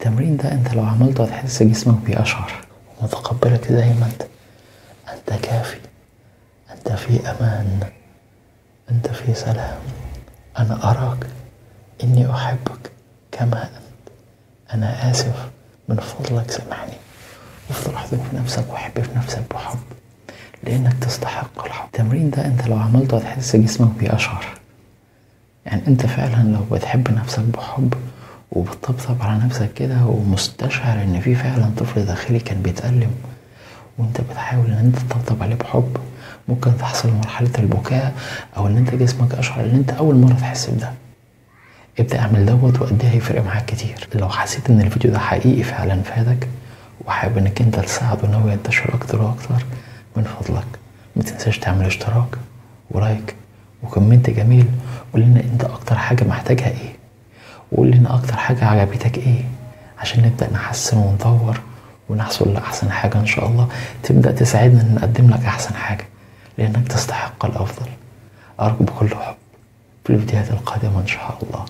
التمرين ده انت لو عملته هتحس جسمك بيقشعر ومتقبلك زي ما انت. انت كافي، انت في امان، انت في سلام. انا اراك، اني احبك كما انت، انا اسف، من فضلك سامحني. وافضل احضن في نفسك وحب في نفسك بحب، لانك تستحق الحب. التمرين ده انت لو عملته هتحس جسمك بيقشعر. يعني انت فعلا لو بتحب نفسك بحب وبتطبطب على نفسك كده ومستشعر ان في فعلا طفل داخلي كان بيتألم وانت بتحاول ان انت تطبطب عليه بحب، ممكن تحصل مرحلة البكاء او ان انت جسمك اشعر ان انت اول مرة تحس بده. ابدأ اعمل دوت وقد ايه هيفرق معاك كتير. لو حسيت ان الفيديو ده حقيقي فعلا فادك وحابب انك انت تساعده ان هو ينتشر اكتر واكتر، من فضلك ما تنساش تعمل اشتراك و like و comment جميل. قول لنا انت اكتر حاجة محتاجها ايه، وقول لنا اكتر حاجة عجبتك ايه، عشان نبدأ نحسن ونطور ونحصل لأحسن حاجة إن شاء الله، تبدأ تساعدنا إن نقدم لك أحسن حاجة، لأنك تستحق الأفضل. أرجو بكل حب في الفيديوهات القادمة إن شاء الله.